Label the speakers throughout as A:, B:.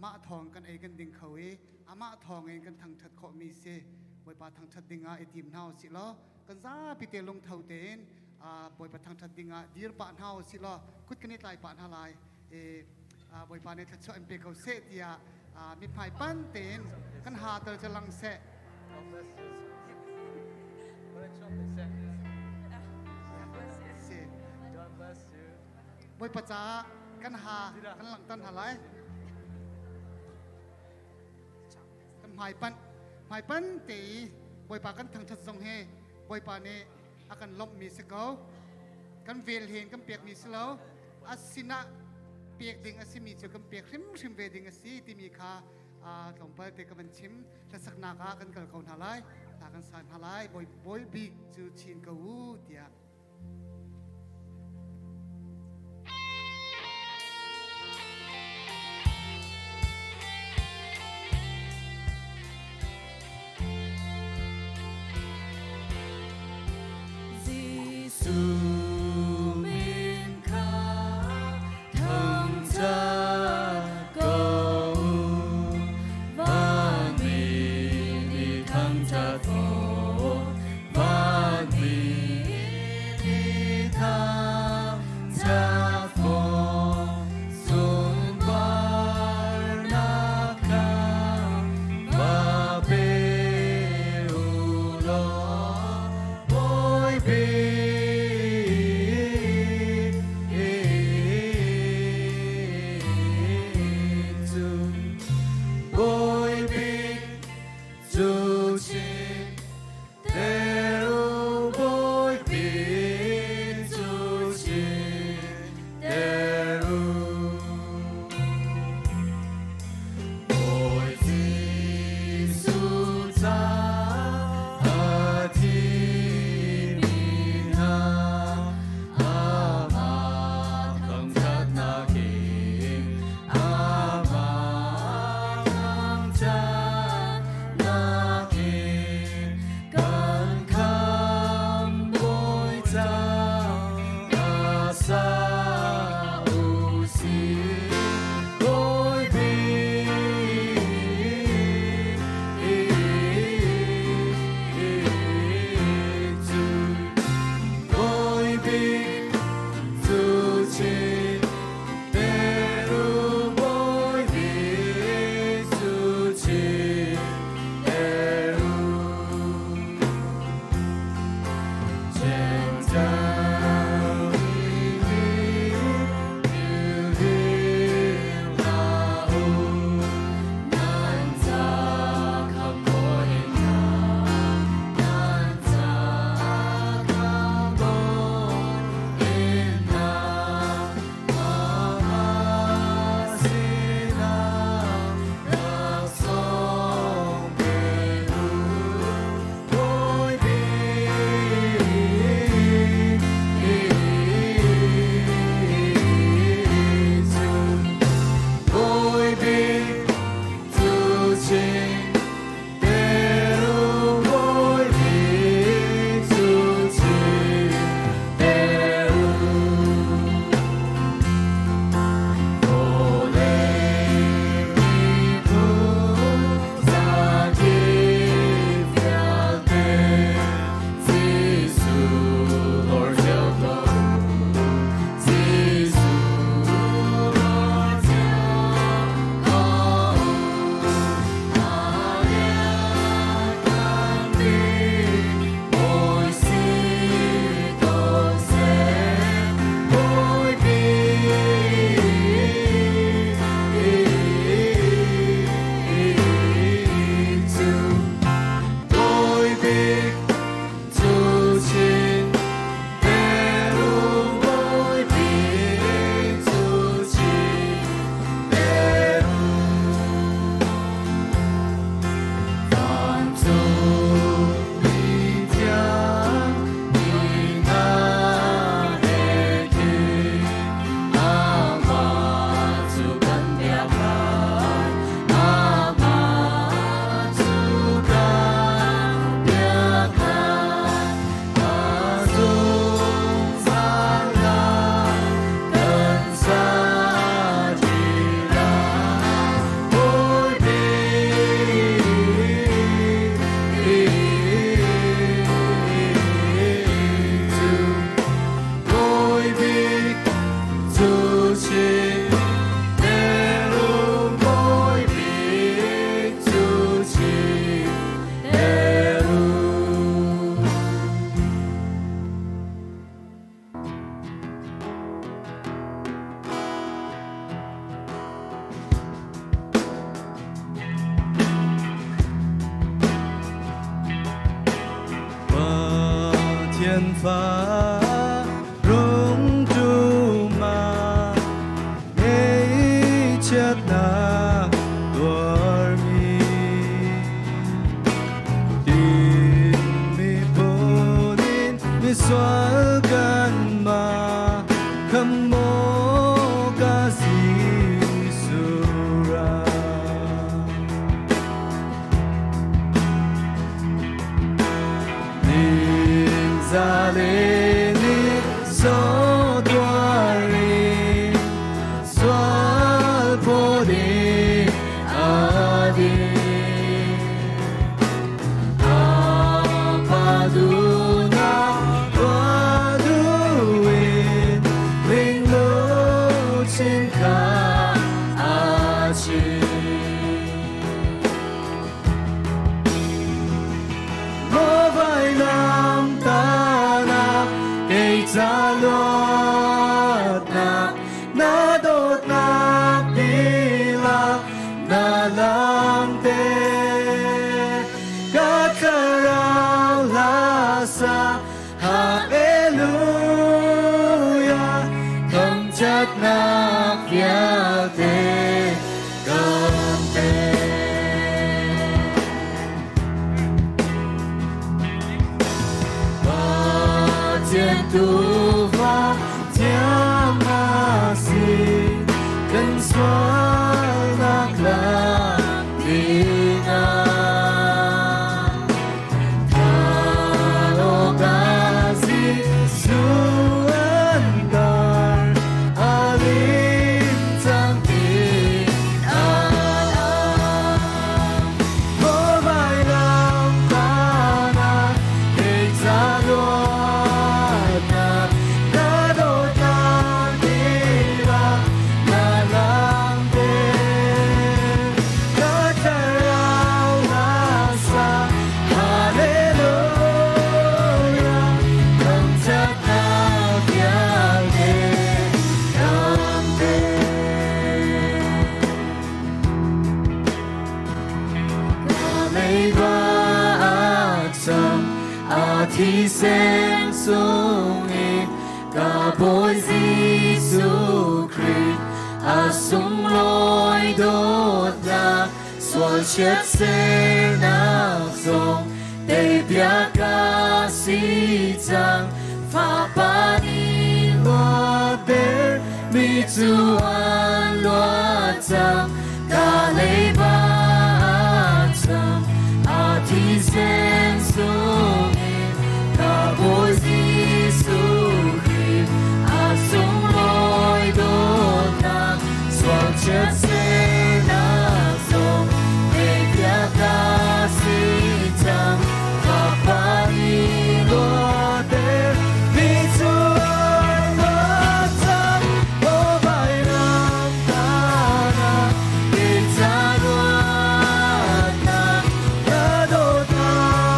A: Amah thawng kan ei kan ding kho i amah thawng in kan thangṭhat khawhmi si. Bawipa thangṭhat dingah i tim hna usih law kan zapi te lungtho tein Bawipa thangṭhat dingah dir pah hna usih law kut kan i tlai pah hna lai. Bawipa nih thluachuah in pe ko seh tiah mithmai pan tein kan ha tel cu lang seh. Bawipa caah kan ha kan langhter hna lai. Kan hmaipan hmaipan te i Bawipa kan thangṭhat zong hi Bawipa nih a kan lawmhmi si ko. Kan vel hen kan pekmi si lo. A sinah pek ding a simi cu kan pek hrimhrim ve ding a si timi kha tlawmpal te ka van chim. Hlasaknak ah kan kal ko hna lai. Hla kan sa hna lai. Bawi bawi bik cu chin ko u tiah.
B: Jesuh min kha thangṭhat ko u. Vanmi nih thangṭhat fawn, vanmi nih thangṭhat fawn. Sunparnak kha va pe u law, Bawi bik cu, Bawi bik cu chin ter u, Bawi bik cu chin ter u. Bawi Jesuh ca a thimi hna, amah thangṭhatnak in, amah thangṭhatnak in kan khamhbawi ca sa u sih. Bawi bik cu, Bawi bik cu chin ter u, Bawi bik cu chin ter u. Jentail mi nih hlah u, nan ca khamhbawi hna, nan ca khamhbawi hna, amah sinah laksawng pe u. Bawi bik cu, Bawi bik cu chin ter u, Bawi bik cu chin ter u. Vawlei miphun zakip vialte, Jesuh lor cio ko u, Jesuh lor cio ko 前方荣主马，没切那多尔咪，丁咪布林咪算干嘛，可莫嘎西苏拉。Zaleni sotuari swal podi adi apaduna waduin linglu chinka achi. Mo vai lam ta na kei cha luat na na dot na tila na lam te ka karau la sa hallelujah thâm chất na vialte kam te. Pathian tufa thiang a si, kan sualnak lak dingah. Thalok a si suan dar, a lim cang ti a ang. Maw vailam tanak, kei ca luatnak, na dawtnak tilak, na lang te. Ka thlarau na sa, hallelujah, thangṭhatnak vialte kan pe. Ka leiba a cam, a thisen sungin, ka Bawi Jesuh Khrih, a sunglawi dawtnak, sual chiatsernak zong, tei piak ka si cang, Fapa nih luatter, mi cu an luat cang, ka leiba a cam, a thisen sungin, ka Bawi Jesuh Khrih, a sunglawi dawtnak, sual chiatsernak zong, tei piak ka si cang, Fapa nih luatter, mi cu an luat cang, maw vailam tanak, kei ca luatnak, na dawtnak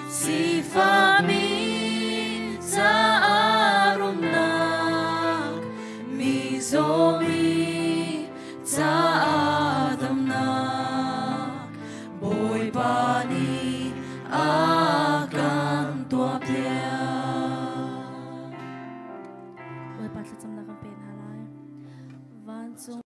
C: Sifami caah rumnak, mizaw mi caah.